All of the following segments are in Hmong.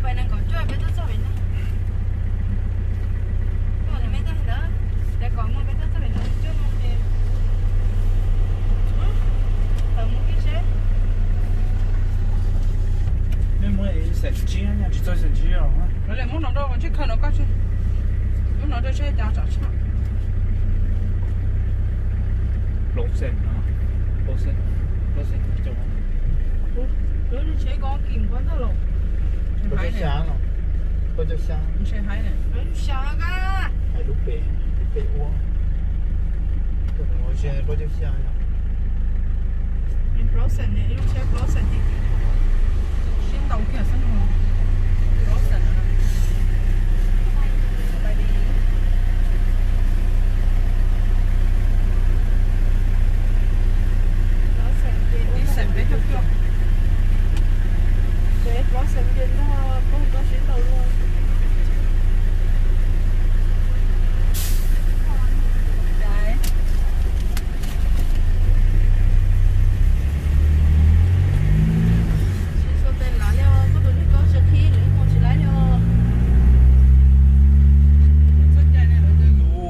Peb nees nkaum cuaj peb tuaj txog pem no. Tuaj li me tag ntawd, ces kom muaj peb tuaj txog pem no cuaj moos ces tawm mus kiag seb. Nej muab xeem tsib, tsis txog xeem tsib os. Lawv muab no rau tsib khaws no koj tseg. Muab no rau seb cas tsom tshaj. Plaub xeem no, plaub xeem, plaub xeem cov. Lub tsheb ko kis npaum ntag los. Plaub caug xya no, plaub caug xya. Ntshe haib ne. Plaub caug xya ka. Hais lub pem, lub pem ua. Plaub caug xya yom. Plaub xeem ne, ib lub tsheb plaub xeem ces sib ntaus kiag xwb no. Plaub xeem no. Ib xeem peb caug cuaj. Ces plaub xeem ces nrog plaub caug cuaj sib ntaus luaj. Tsis xav tes lav li os, koj tus niag koj tsis qhib lawm ib hmo tsis laib li os.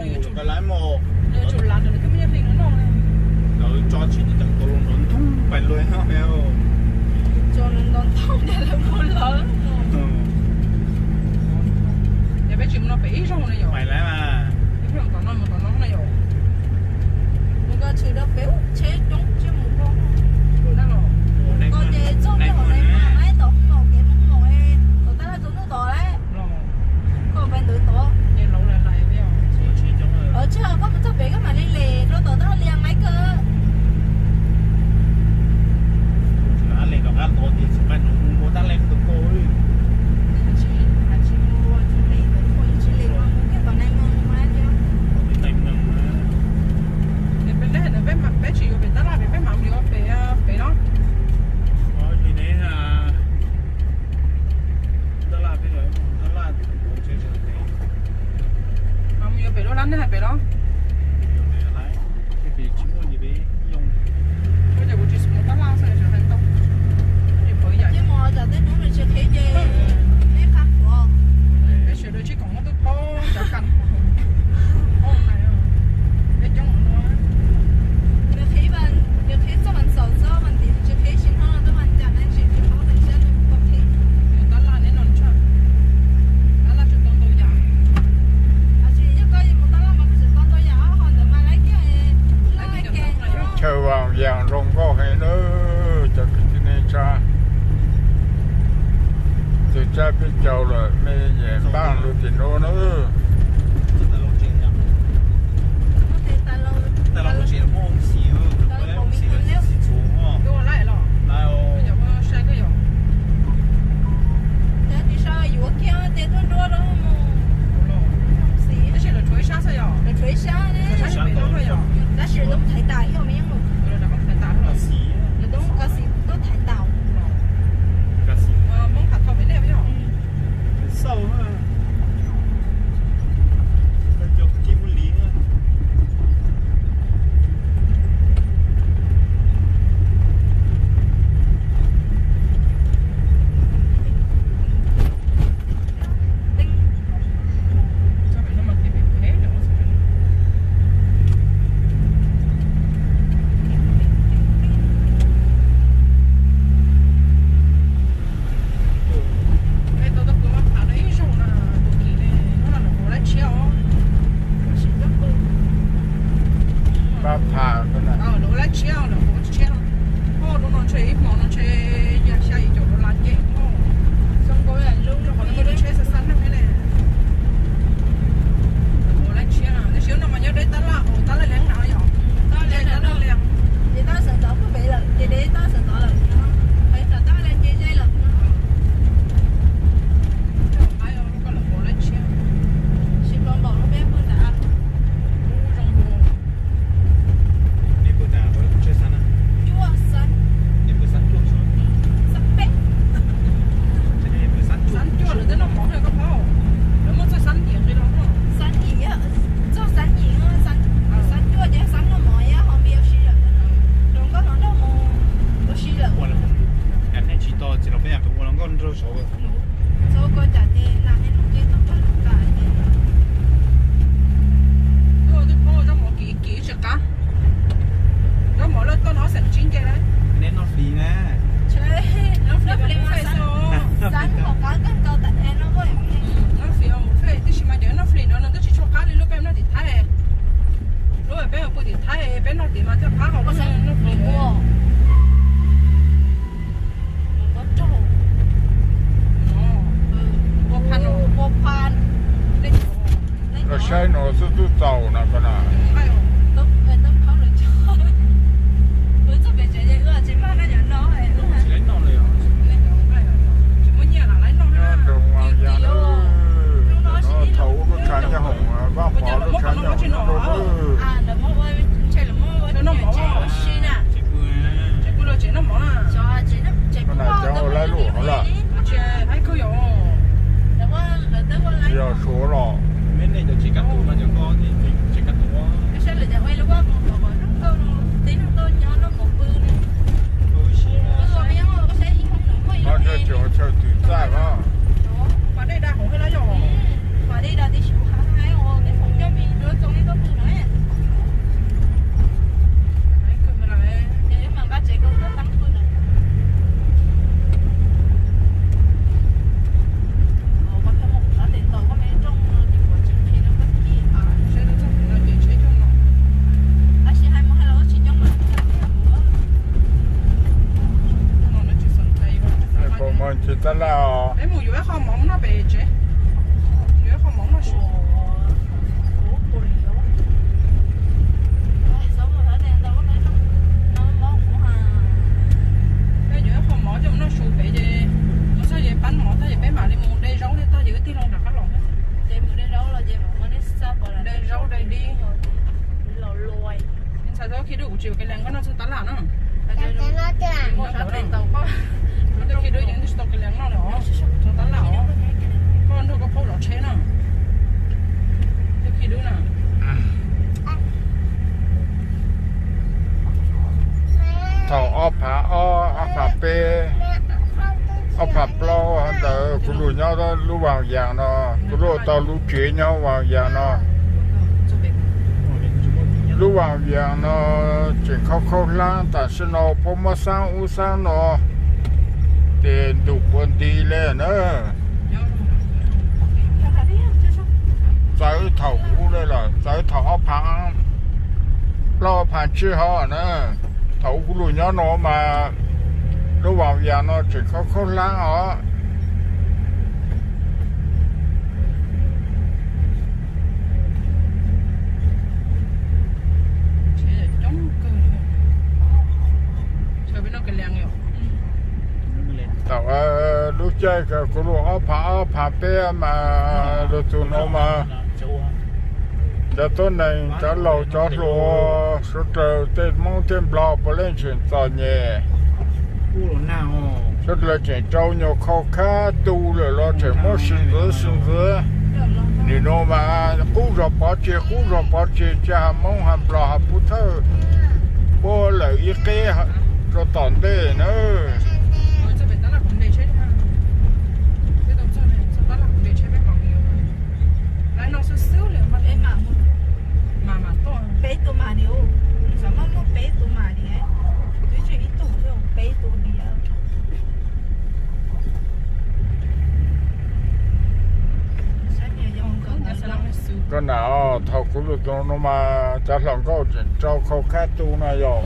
Lawv tsum lav ntawm lawv twb muaj nyob hli no no. Lawv tso tsis tau cov tau los nrov nthoog pais luag no. Tso lawv nrov nthoog ces lawv mus lawv. Yog peb tsis mus no pem ib zaug no yom. Pais lawm mas. Ib pliag tom no mus tom no na yom. Mus koj tshwm rau pem ub tsheb coob tsheb mus koj. Koj ces txog pem hauv Nais Mas, Nais tom Hmoob Maum kev Hmoob Maum, tom tab laj tsaus ntuj tod lawm. Koj pais ntawd tod. Tsis, koj mus txog pem koj mam li lem rau tom tab laj lias Nais kawg. Peb tsis yuav pem tab laj pem, peb mam mus yuav pem, pem no. Tab laj peb, tab laj, mam mus yuav pem lub lab nej hais pem los. Ces kuv tsis mus tab laj xwb, hais tau. Ces pawv yam. Ces mus cov tej hnub nws tsis qhib ces neb qab qhuav. Peb sawv daws tsis kom muaj tus phob cov kam. Peb coob no. Nws qhib, nws qhib txog vas xaum txog vas ntxiv, tsis qhib tsis hnov tuaj vas cas na, tsis tsis paub tias saib nws puas qhib. Mus tab laj neb no tshaj. Tab laj tseem tau ntau yam. Tab sis yog koj yuav mus tab laj mas koj tseem tau ntau yam, ho ntawd mas laib kiag, laib kiag. Chaw Vaj Vias zoo nkauj heev nawb cov kwv tij neej tsa. Tus tsab peb caug lawm, mej npaaj lug tim nuav nawb. Tab sis lawv tub thaiv tas ib yam me, lawv tub kav xis tub thaiv tas. Neb noj flis na. Noj flis mas xav kom qab kawg nkaus tam no. Noj flis mus fej tib si mas cov noj flis no nws twb tsis tshua qab li lub peb noj tim Thaib. Lub peb pw tim Thaib peb noj tim mas thiaj qab hau lub noj flis. Los saib no xwb twb txaus no ko na. Thaum ub lub tshav nyob hoom, Vaj Pov lub tshav nyob hoom no. Ko na cov laib lub hov lawm. Yog Suav los. Qhov no tseem ua chaw twm txaj os. Puas muaj ntsis tab laj os? Peb mus yuav ib qho mov noj pem tsev. Yuav ib qho mov noj su. Peb yuav ib qho mov coj mus noj su pem ces mus txog ces pab mov tag ces peb mam li mus de zaub thiab tag ces wb tig loo rov qab los. De zaub de dib. Ntxhais, txhob khi dub, kuv tsis yuav kev lees, koj noj txog tab laj na. Txhob khi dub, yeej tsis tau kev lees noj li os. Txog tab laj os. Koj nrog koj phaub zov tsheb no. Txhob khi dub na. Thaum ob phav ob, ob phav peb, ob phav plaub ntawd kuv los nyob lub Vaas Yaas no, kuv los tau lub tsev nyob Vaas Yaas no. Lub Vaas Yaas no tseem khaub khaub hlab, tam sim no puab muab xaab ub xaab no ces ntuj puav nti li na. Txawv thaum ub li los txawv thaum ob phav plaub ob phav tsib hov na. Thaum ub kuv los nyob no mas lub Vaas Yaas no tseem khaub khaub hlab os. Thaum lub caij kuv los ob phav ob phav peb mas lug txug no mas cov tuab neeg cov laus cov hluas suav dlawg tej Moob tej Nplog puav leej tseem txom nyem. Suav dlawg tseem rau nyuag khau khab tu lawm los tseem muab sib ntxwv sib ntxwv. Nim no mas qub zog pov tseg qub zog pov tseg, tsis has Moob has Nplog has Pub Thawj, puab lawm ib qeb rau tom ntej na. Peb tug mas li, xav muaj muaj peb tug mas li, twb tsis ib tug, peb tug li. Koj nam, thaum kuv lug txug no mas cov hluas nkauj tseem rau khau khab tu no yog.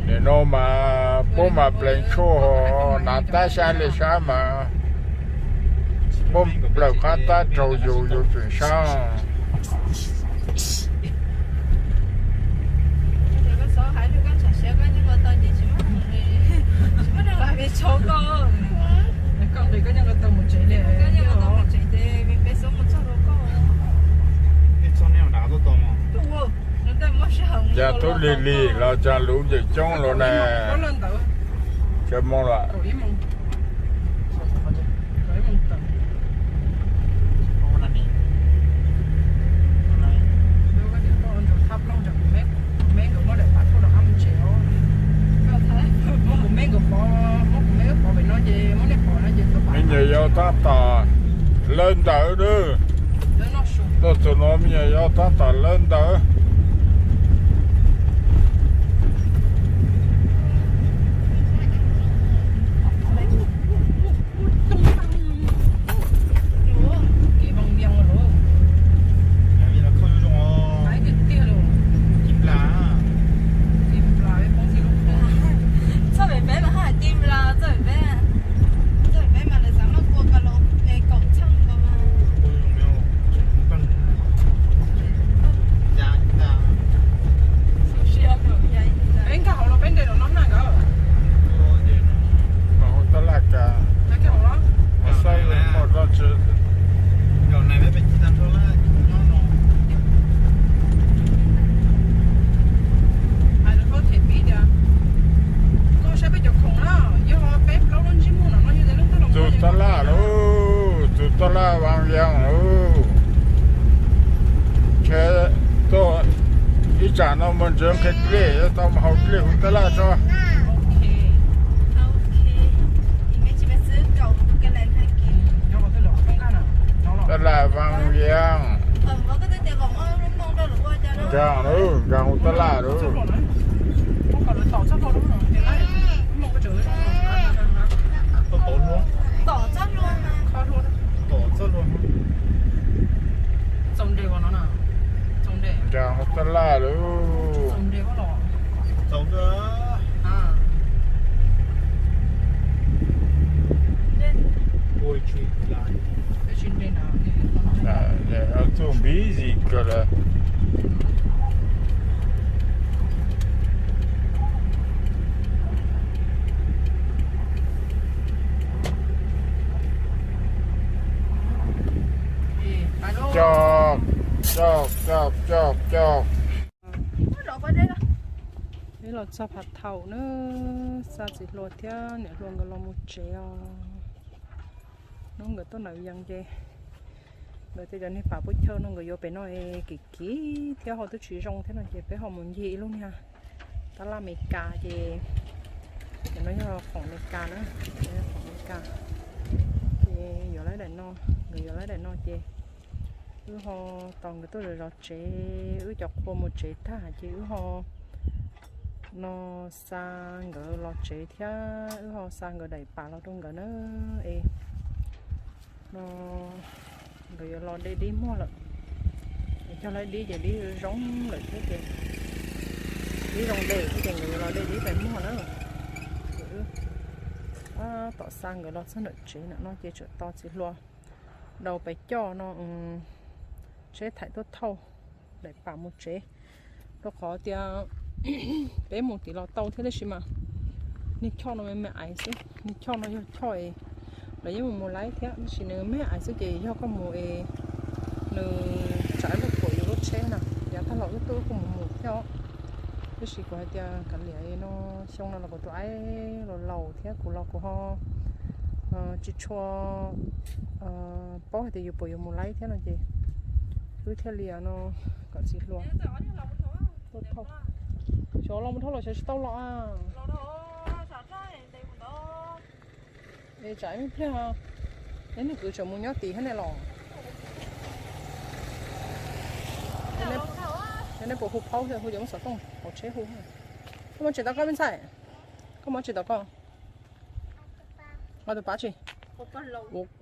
Nim no mas puab mas pleev tshuaj, hnav tab sab li sab mas puab plawg qab tab raug yus, yus tseem sab. Cas tub lig lig los cas luv ncaim coob luaj ne. Tsav moos lawm. Me nyuam yaus tab tom lawv ntawd na. Tuaj txog no me nyuam yaus tab tom lawb ntawd. Txoj pem peb mas haj tim los txoj pem peb, txoj pem peb mas lawv xav muab kua kaus los kaum txheej nkaus mas. Peb nkag hauv los peb nres los no na nkawd. Mas hu tab laj kas, mas saib muaj dab tsi. Tus tab laj lauj, tus tab laj Vaj Vias lauj. Ntshe tuaj ib tsam no mus ntsia nqhis dlej, tau mus haus dlej hu tab laj tso. Tab laj Vaj Vias. Nkag lauj, nkag hu tab laj lauj. Nkag hu tab laj lauj. Too busy kawg lawm. Cog, cog, cog, cog, cog. Peb los txog Phav Thaum na, xa txiv hluas thiab niam hluas nkawd los mus tsev os. Hnub nkawd tuaj nram Yees ces nkawd tias cov niag pam pub chaw no nkawd yuav pem no es kim kim thiab ho twb tsis zoo thiab no ces peb ho mus ncig ib lub niag tab laj Amelikas ces, ces no yog khoom Amelikas na, khoom Amelikas. Ces yuav lawv daim no, nkawd yuav lawv daim no ces wb ho tos nkawd tuaj zov zov tsev, wb cov qhua mus tsev tag ces wb ho no xa nkawd los tsev thiab wb ho xa nkawd daim pam los rau nkawd na. Es no nkawd yuav los de dib muag lawm. Cog lawv dib ces dib zoo lawm thiab ces, dib zoo de thiab ces nkawd yuav los de dib pais muag na. Ces wb tab tom xa nkawd los txog ntawm tsev ntawm no ces tseem tos txiv hluas daus pais coj no tsheb thaim tuaj thauj daim pam mus tsev, rau qhov tias peb mus tim los tau thiab tab sis mas niag choj no me me ais xwb, niag choj no yog choj es lawv yeej mus mus laib thiab tab sis nws me ais xwb ces yog koj mus es nws tsam ib lub puam yus lub tsheb na, yav tag los wb tuaj wb kuj mus mus thiab os. Tab sis kuv hais tias kav liam no, xyoo no los kuv tus aib los laus thiab kuv los kuv ho tsis tshua paub hais tias yus puas yuav mus laib thiab no ces wb thiaj li no kom txiv hluas tuaj thauj. Xyov los mus dhau los xyov tsis tau los a. Es tsam ib pliag, neb niag kwv tseem mus nyob tid thiab ne los. Neb puas hu phaub thiab, hu cov muab xov tooj hauv tsheb hu. Koj muab tsis tau koj me ntxhais, koj muab tsis tau koj. Tus pab tsis,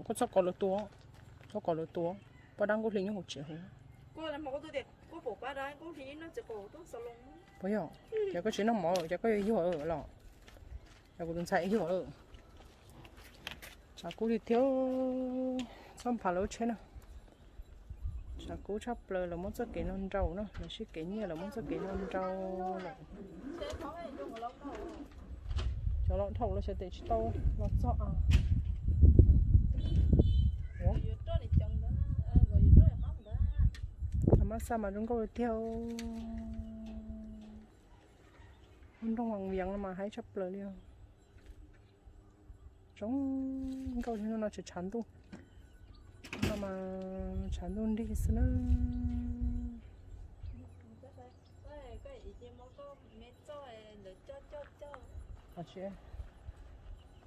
koj txhob kov lawv tua, txhob kov lawv tua. Poj dab Nkauj Hli nyob hauv tsev hu. Puas yog, ces koj tsis noj mov ces koj yuag los, ces kuv tus ntxhais yuag lawm. Tshav kub li thiab, txhob nphav lawv lub tsheb na. Tshav kub tshaj plaws, lawv muab txoj kev no nrau na, lawv sib kev nyiaj lawv muab txoj kev no nrau lawm. Cov los dhau los xyov tes tsis tau los txog a. Mab xa mas zoo nkauj li tiag. Lub nroog Vaj Vias no mas haib tshaj plaws li os. Zoo nkauj li no tseem tshav ntuj, no mas tshav ntuj nrig xwb na.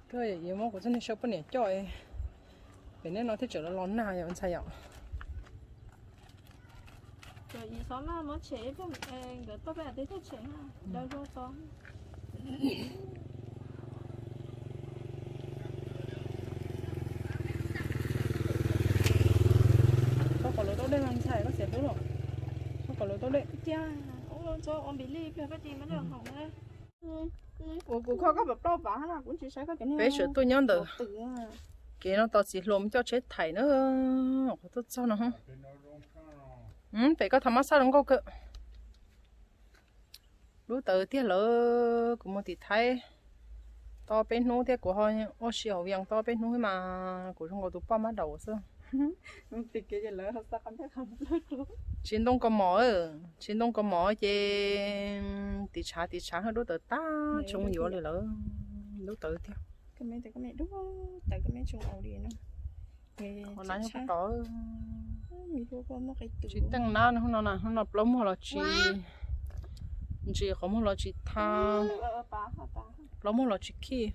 Koj yuav muab kuv txoj niag saw poj niam coj, pem nej no thiaj tseem los los nag yom ntxhais yom. Yog ib xov maj muab tshem ib pliag, nkawd tuaj peb teb tuaj tshem na, daws zoo tso. Koj kom lawv tau dej no ntxhais, koj xiam hlub los. Koj kom lawv tau dej. Tiag, ua npis lij pliag peb ti maj dej haus na. Kuv, kuv kho koj pam plaub pav na, kuv tsis saib koj cov niag. Peb sawv tuaj nyob ntawm kev no tos txiv hluas mus coj tsheb thaim na. Qhov tuaj txog no. Pem koj thaum mab xab zoo nkauj kawg. Lub tawv tiag lawm, kuv mus tim Thaib tau peb hnub thiab kuv ho ua si hauv Vias tau peb hnub mas kuv zoo nkaus tus poj mab daum xwb. Tsis ntoo kaus mom, tsis ntoo kaus mom ces tiv tshav tiv tshav lub tawv tag tshoob yuav li lawm. Lub tawv tiag. Tsis teej nab hnub no, hnub no plaub muag los tsis ntsis, qhov muag los tsis tha, plaub muag los tsis khij.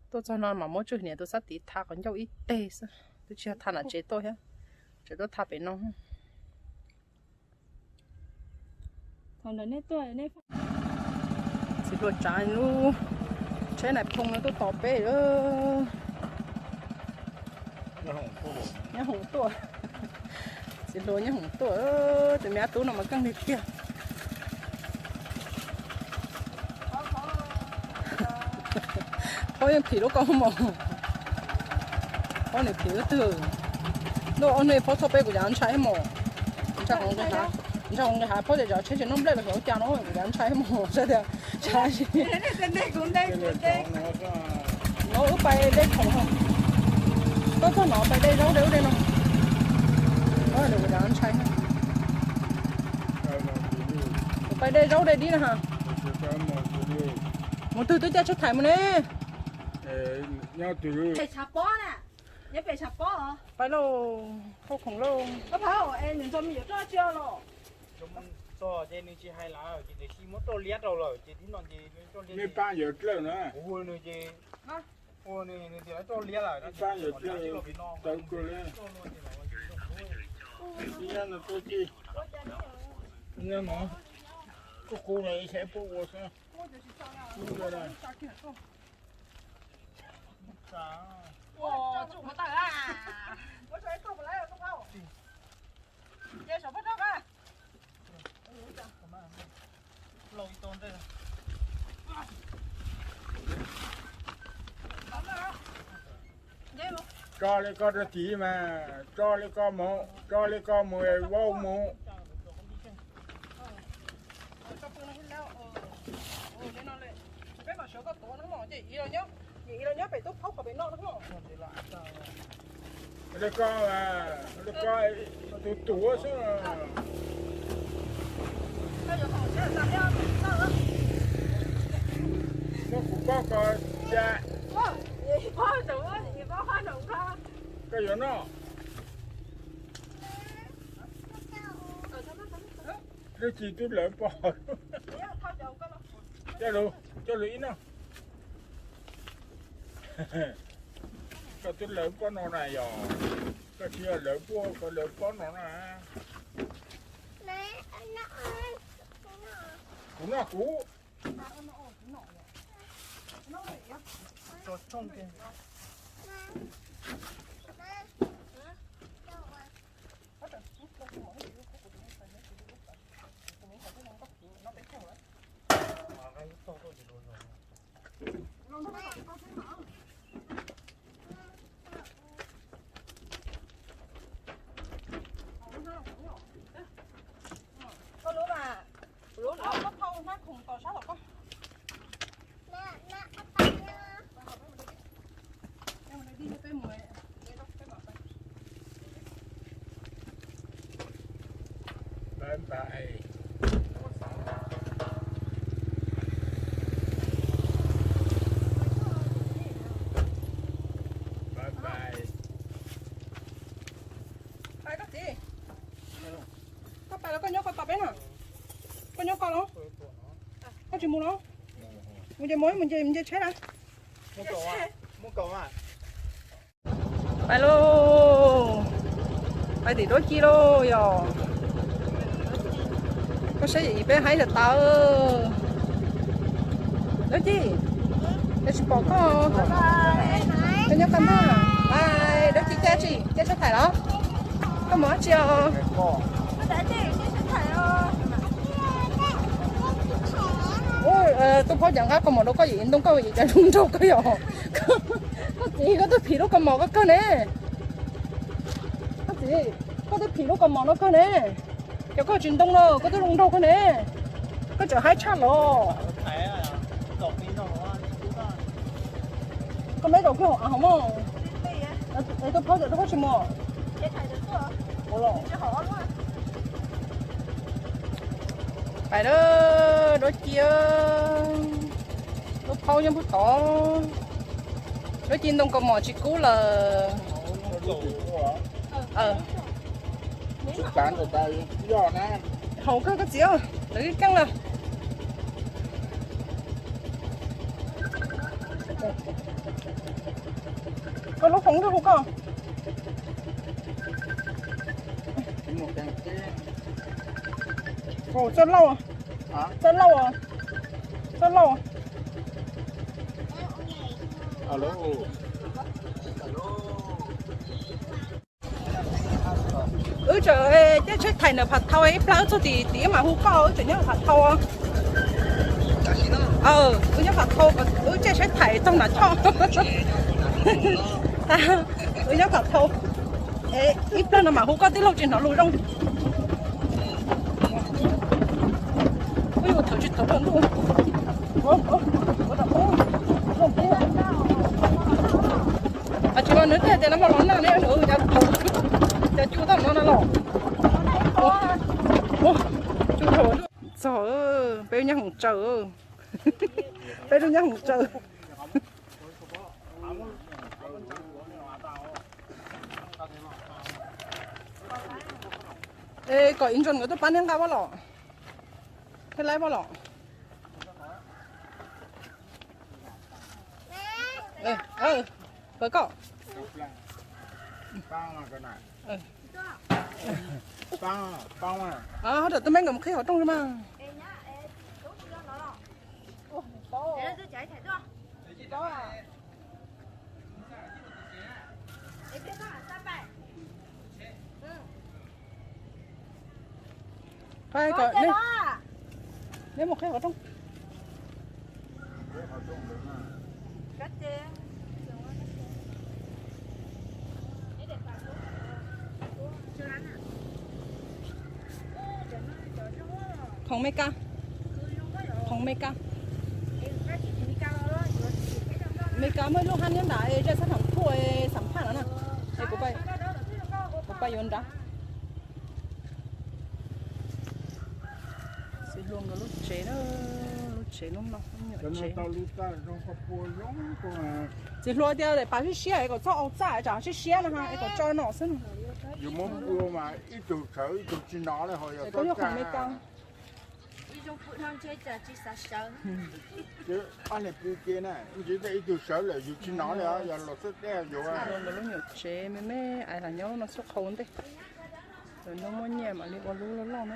Tuaj txog no mas muab tswj niam tus xab tiv tha qhov ncauj ib teg xwb, twb tsis yog tha nram tsev tuaj thiab, tseem tuaj tha pem no. Txiv hluas tsav lub tsheb nais phoo no tuaj tos peb. Nyob hoom tuaj, txiv hluas nyob hoom tuaj, tus me ab tub no mas keej li tiag. Phaub yeej phim lub koj mos. Phaub nws phim lub twg. Ntuj, ob hnub phaub txhoj peb kuv cav ntshai mos. Ntshai qhov nqis hav, phaub tias cav tsheb tsis noj nplej los xyov ua cas no kuv cav ntshai mos. Saib tias, no wb pais dej khoom no, koj txog no pais dej zaub dej ub dej no. Kuv cav ntshai. Kuv pais dej zaub dej dib na ha. Mus twg twb caij tsheb thaim mus ne. Pais lauj, hauj khoom lauj. Mej paab yuav dlawj na. Mej paab yuav dlawj tawv kawg le. Ib nyab no tuaj tij, ib nyab no kuj qub no ib xyab puab ua xwb. Tso li koj rau tid mas, tso li koj mus, tso li koj mus vau mus. Li koj, li koj tus tuav xwb. Muab kuv pob kos ca. Koj yuav noj. Lub tsis twb lawv pob. Coj lug, coj lug ib noj. Koj twb lawv pob no na yog, koj tsis yog lawv pob, koj lawv pob no na. Kuv noj kuv. Koj lub mas, lub no koj thau hnab khoom tom sab tom koj. Bye bye. Bye bye. Pais koj txiv. Koj pais los koj nyob koj tos peb no. Koj nyob koj los. Koj tsis mus los? Mus ces mus, mus ces mus ces tshaib na. Pais lauj, pais tim duab ci lauj yog. Koj saib yim peb haib tas tas. Dab Ci, es tsis pom koj, koj nyob qab ntag. Dab Ci, caij tsi, caij sab thaim los? Koj mus dab tsi os? Ub, tus phaub cov nqa kaus mom rau koj yim ntoo koj yim cas zoo nraug kawg yom. Koj txiv, koj twb phim lub kaus mom koj kawg ne. Koj txiv, koj twb phim lub kaus mom no kawg ne. Cov koj tsis ntoo no koj twb zoo nraug kawg ne. Koj tseem haib tshaj los. Koj meb zaum kiag hauv av hauv mog. Es tus phaub cov rau koj tsis mus. Pais lawm, Dab Ci, lub phaub nyob puag tod. Dab Ci ntoo kaus mom tsis kub lawm. Haum kawg koj txiv, lawv keej lawm. Koj lub hoo twb hu koj. Txoj lauj, txoj lauj, txoj lauj. Wb tseem caij tsheb thaim ntawm Phav Thau ib plag wb txog tim tim mam hu koj, wb tseem nyob Phav Thau. Wb nyob Phav Thau, wb caij tsheb thaim txog nram choj. Wb nyob Phav Thau. Ib plag no mam hu koj tij laug tsis hnov lus zoo. Kuj yus thawv tsis thawv rau ntuj. Mas tsis mas nws tias tias no mas los nag ne, cas thaum cas cua tau no na los. Txog, peb lub nyab hoom tsaws, peb lub nyab hoom tsaws. Es kom ib ntso nkawd tuaj pab neb nqa pob los, thiab laib pob los. Pawg koj. Ho rau tus me nkawd mus qhib qhov rooj mas. Neb mus qhib qhov rooj. Khoom Meskas, khoom Meskas. Meskas muaj ib lub hab nyob nram zaj sab tham phuaj xam phaj no na. Kuv pab yuav nrad. Txiv Hlua nkawd lub tsev na, lub tsev lub no, Txiv Hlua tias pam siab siab es kom txhob au txaj tsam siab siab no es kom tso no xwb. Koj yog khoom Meskas. Ib tug sawv lawm yus tsis hnov li, yog los xwb tej yus. Lub nyuam tsev me me ais los nyob no xub qhau ntej. Lawv no muaj nyiaj mam li ua lub loj loj na.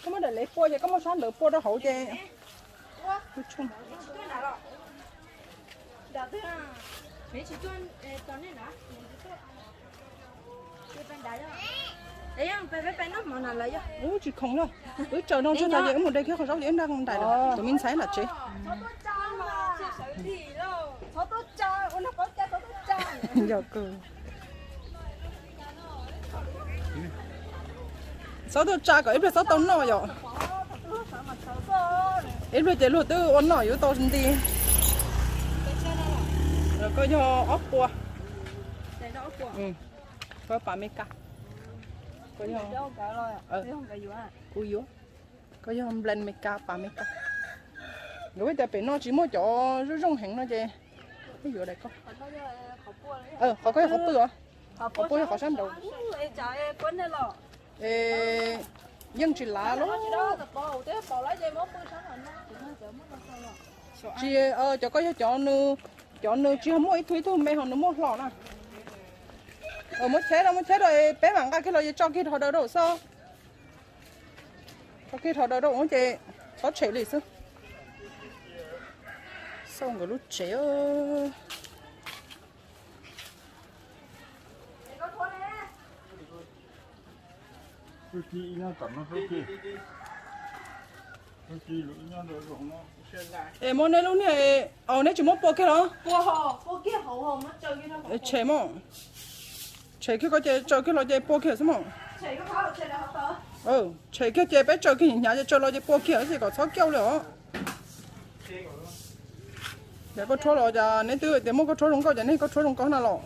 Koj muab daim lev pua ces koj muab sab ntawd pua rau hauv ces. Ub, tsis khoom na. Wb tsaws no tag ces wb mus de kiag qhov zaub ces wb nrog ntais lawm. Tus me ntxhais nram tsev. Yog kawg. Txhob tuaj tsa kom ib pliag txhob tau noj yom. Ib pliag ces luag twb ua noj yuav tau nti. Koj yog ob pua. Koj pas Meskas. Kuv yuav. Koj yog nplees Meskas pas Meskas. Nkawd tias pem no tsis muaj cov zoo zoo heev no ces peb yuav daim koj. Qhov koj yog qhov pw os. Qhov pw yog qhov sab nraud. Yeej tsis lav lawm. Tsis, cov koj yog cov nws, cov nws tsis yog muaj ib tug ib tug me ho nws muaj hlo na. Muab cheb rau, muab cheb rau, peb mam nqa kiag los es tso kiag rau daw rau xwb. Tso kiag rau daw rau ces txhob tshem li xwb. Xauj nkawd lub tsev. Es muab neb lub niag, neb tsis muab pua kiag los? Tshem mog. Tshem kiag ko ces tsaws kiag los ces pua kiag xwb mog. Tshem kiag ces peb tsaws kiag hnyav ces tsaws los ces pua kiag xwb kom txhob kiauj li os. Ces koj rhuab los cas neb twb tias muaj koj rhuab zoo nkauj ces neb koj rhuab zoo nkauj na los.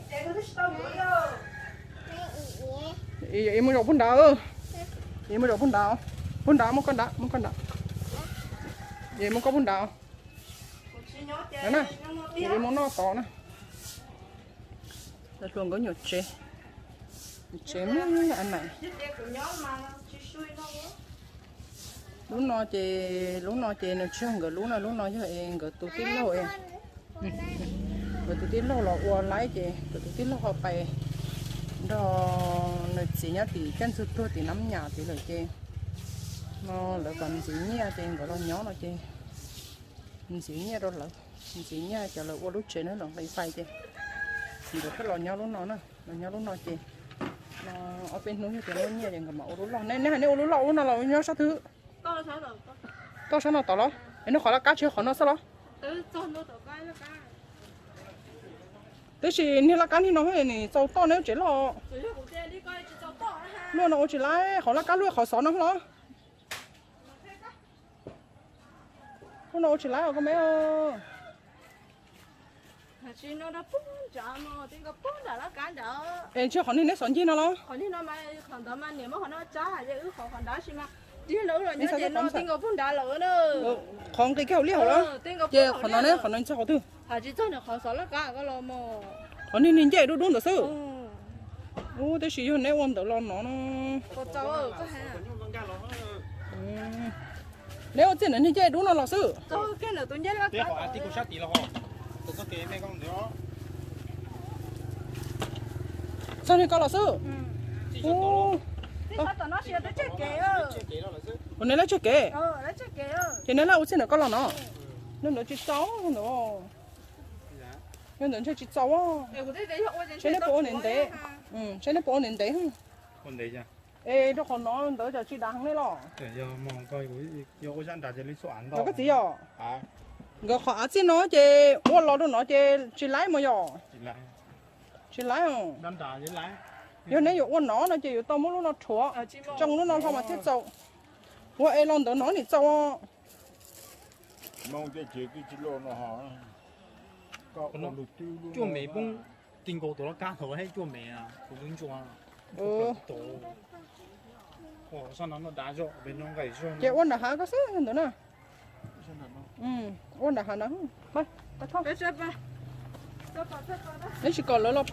Mus zaum puag nrad, mus zaum puag nrad, puag nrad, muab koj nrad, muab koj nrad. Mus koj puag nrad. Mus noj tod na. Hluas nkauj nyuam tsev, tsev muaj a nais. Lub no ces, lub no ces nws tsis yog nkawd lub no, lub no yog es nkawd tus tij laug, nkawd tus tij laug los ua laib ces nkawd tus tij laug ho pais nrog nws txiv nyob tim caj ntxwg tuag tim Nab Nyas tid lawm ces no lawv kom ntxiv nyiaj ces nkawd los nyob no ces ntxiv nyiaj rau lawv, ntxiv nyiaj cov lawv ua lub tsev na los nqis fais ces nkawd thiaj los nyob lub no na, los nyob lub no ces no ob peb hnub yog tias muaj nyiaj ces nkawd mam ua lub loj. Neb hais neb ua lub loj lub no los nyob sab twg? Toj sab no tod los? Es neb qhov laj kab tsis yog qhov no xwb los? Tab sis niag laj kab niag no nws txaus toj neb lub tsev loj. Luaj no ua tsis laib, qhov laj kab luaj qhov xov no los? Luaj no ua tsis laib os koj me. Es ntshe qhov niag neb xov ncig no los? Qhov nqis kiag hauv liaj hauv los? Ces qhov no ne, qhov no nyob txog qhov twg? Qhov niag niag ncej dub dub ntawd xwb. Ub, tab sis yog neb ua ntawd los no no. Neb ua txij ntawm niag ncej dub no los xwb. Txog niag ko los xwb. Ua neb laj tseg kev. Ces neb laj ua txij ntawm ko los no. Nws ntawd tsis txaus ntawd. Yog ntawd ntshe tsis txaus. Saib neb puas ua ntev ntev, saib neb puas ua ntev ntev. Es rau qhov no ntawd cas tsis dav heev li los? Koj txiv yom, nkawd qhov av txij no ces ua los rau no ces tsis laib mas yom. Tsis laib. Yog neb yuav ua no no ces yuav tau muab lub no rhuav, tsoo lub no hlo mas thiaj txaus. Ua es los ntawd no nim txaus. Cuaj me poob, ti nkaus tus laj kab thaum cuaj me, tus ntsuag. Ces ua nram hav ko xwb ntawd na. Ua nram hav na. Neb tsis kom lawv los